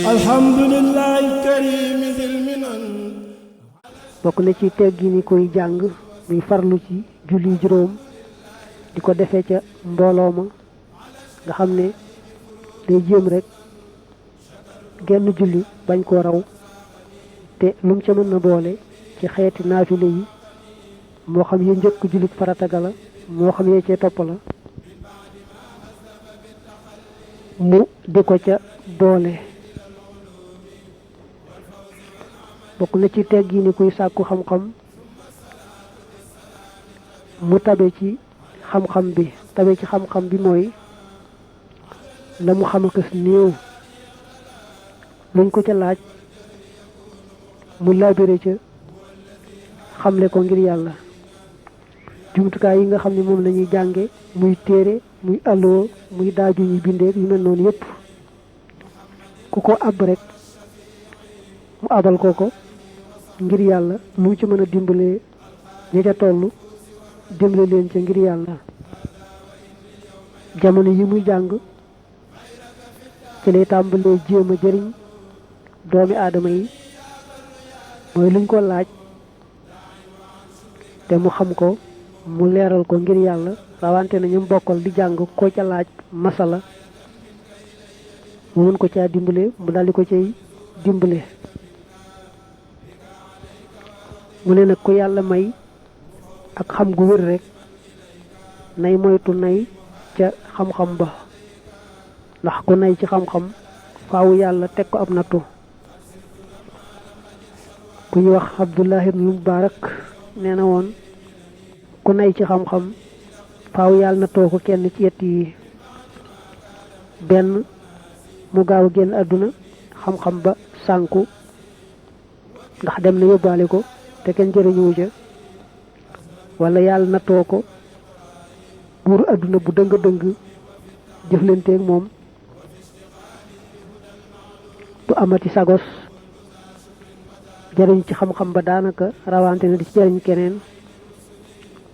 alhamdulillahi karim zil minan. bokk na ci teggi ni koy jàng muy farlu ci julli juróom di ko defee ca mbooloo ma nga xam ne day jéem rek genn julli bañ koo raw te lum ca mën na boole ci xeeti naafile yi moo xam ye njëkk jullit farata ga la moo xam ye cee topp la mu di ko ca boole. bokk na ci teggi ni kuy sàkku xam-xam mu tabe ci xam-xam bi tabe ci xam-xam bi mooy la mu xam ak néew luñ ko ca laaj mu labiré ca xamle ko ngir yàlla. jumtukaay yi nga xam ne moom la ñuy jànge muy téere muy alluwa muy daaju ñuy bindeek yu mel noonu yépp ku ko àbb rek mu abal ko ngir yàlla lu mu ci mën a dimbalee ña ca tollu dimbale leen ca ngir yàlla. jamono yi muy jàng ci lay tàmbalee jéem a jëriñ doomi aadama yi mooy luñ ko laaj te mu xam ko mu leeral ko ngir yàlla rawante na ñu bokkal di jàng ko ca laaj masala mu mën ko caa dimbale mu daldi ko cay dimbale. mu ne nag ku yàlla may ak xam gu wér rek nay moytu nay ca xam-xam ba ndax ku nay ci xam-xam faaw yàlla teg ko ab nattu. ku ñu wax Abdullah ibn Mubarak nee na woon ku nay ci xam-xam faaw yàlla nattoo ko kenn ci yett yi: benn mu gaaw a génn àdduna xam-xam ba sànku ndax dem na yóbbaale ko te kenn jëriñuwu ca, wala yàlla nattoo ko buur àdduna bu dëng jëflanteeg moom du amati sagos jëriñ ci xam-xam ba daanaka rawante na di ci jëriñ keneen,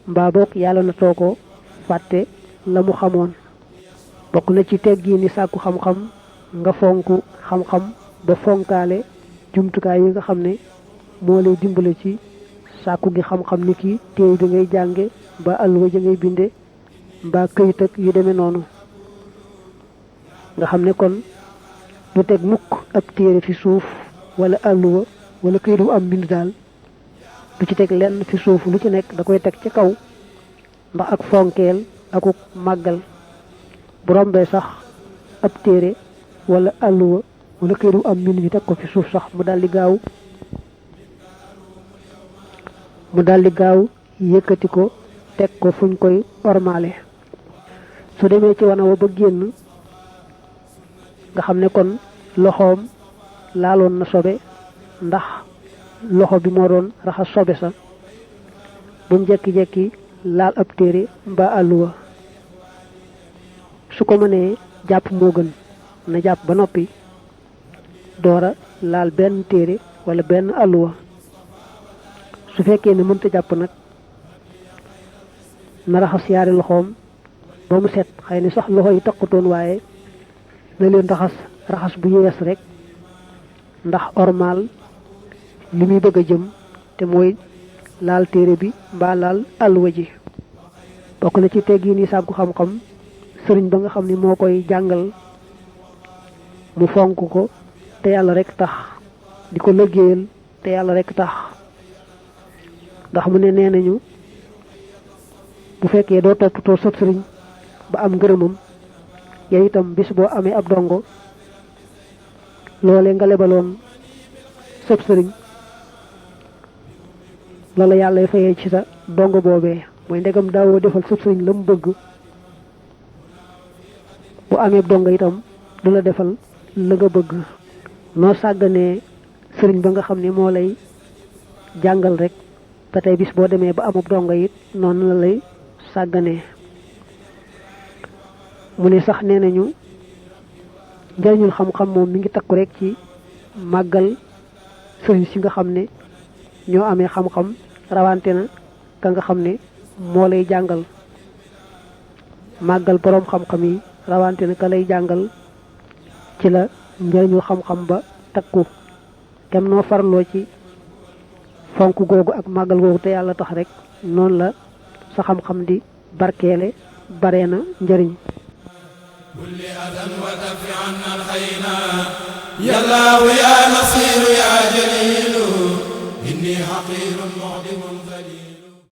mbaa boog yàlla nattoo ko fàtte la mu xamoon. bokk na ci teggi ni sàkku xam-xam nga fonk xam-xam ba fonkaale jumtukaay yi nga xam ne moo lay dimbale ci sàkku gi xam-xam ni ki téere bi ngay jànge ba alluwa ja ngay binde mbaa këyit ak yu demee noonu. nga xam ne kon du teg mukk ab téere fi suuf wala alluwa wala këyit bu am bind daal du ci teg lenn fi suuf, lu ci nekk da koy teg ci kaw ndax ak fonkeel akuk màggal. bu rombee sax ab téere wala alluwa wala këyit bu am bind ñu teg ko fi suuf sax mu daldi gaaw yëkkati ko teg ko fuñ koy ormaale. su demee ci wana wa ba génn nga xam ne kon loxoom laaloon na sobe ndax loxo bi moo doon raxas sobe sa, bu mu jekki-jekki laal ab téere mbaa àlluwa. su ko mënee jàpp moo gën na jàpp ba noppi doora laal benn téere wala benn àlluwa. su fekkee ne mënta jàpp nag na raxas yaari loxoom ba mu set, xëy na sax loxo yi takkutoon waaye na leen raxas bu yees rek ndax ormal li muy bëgg a jëm te mooy laal téere bi mbaa laal àlluwa ji. bokk na ci teggi ni sàkku xam-xam sëriñ ba nga xam ni moo koy jàngal mu fonk ko te yàlla rek tax, di ko liggéeyal te yàlla rek tax. ndax mu ne nee nañu bu fekkee doo toppatoo sab sëriñ ba am ngërëmam, yow itam bis boo amee ab dongo loolee nga lebaloon sab sëriñ loola yàlla fayee ci sa dongo boobee. mooy ndegam daawoo defal sab sëriñ la mu bëgg, bu amee dongo itam du la defal la nga bëgg. noo sàgganee sëriñ ba nga xam ne moo lay jàngal rek ba tey bis boo demee ba amub dongo it noonu la lay sàgganee. mu ne sax nee nañu njëriñul xam-xam moom mi ngi takku rek ci màggal sëriñ si nga xam ne ñoo amee xam-xam rawante na ka nga xam ne moo lay jàngal. màggal boroom xam-xam yi rawante na ka lay jàngal ci la njëriñul xam-xam ba takku kem noo farloo ci fonk googu ak màggal googu te yàlla tax rek noonu la sa xam-xam di barkeele bare na njëriñ kulli adan wa dafi anna alxayna yallaahu ya nasiru ya jalilu inni xaqirun muxdimun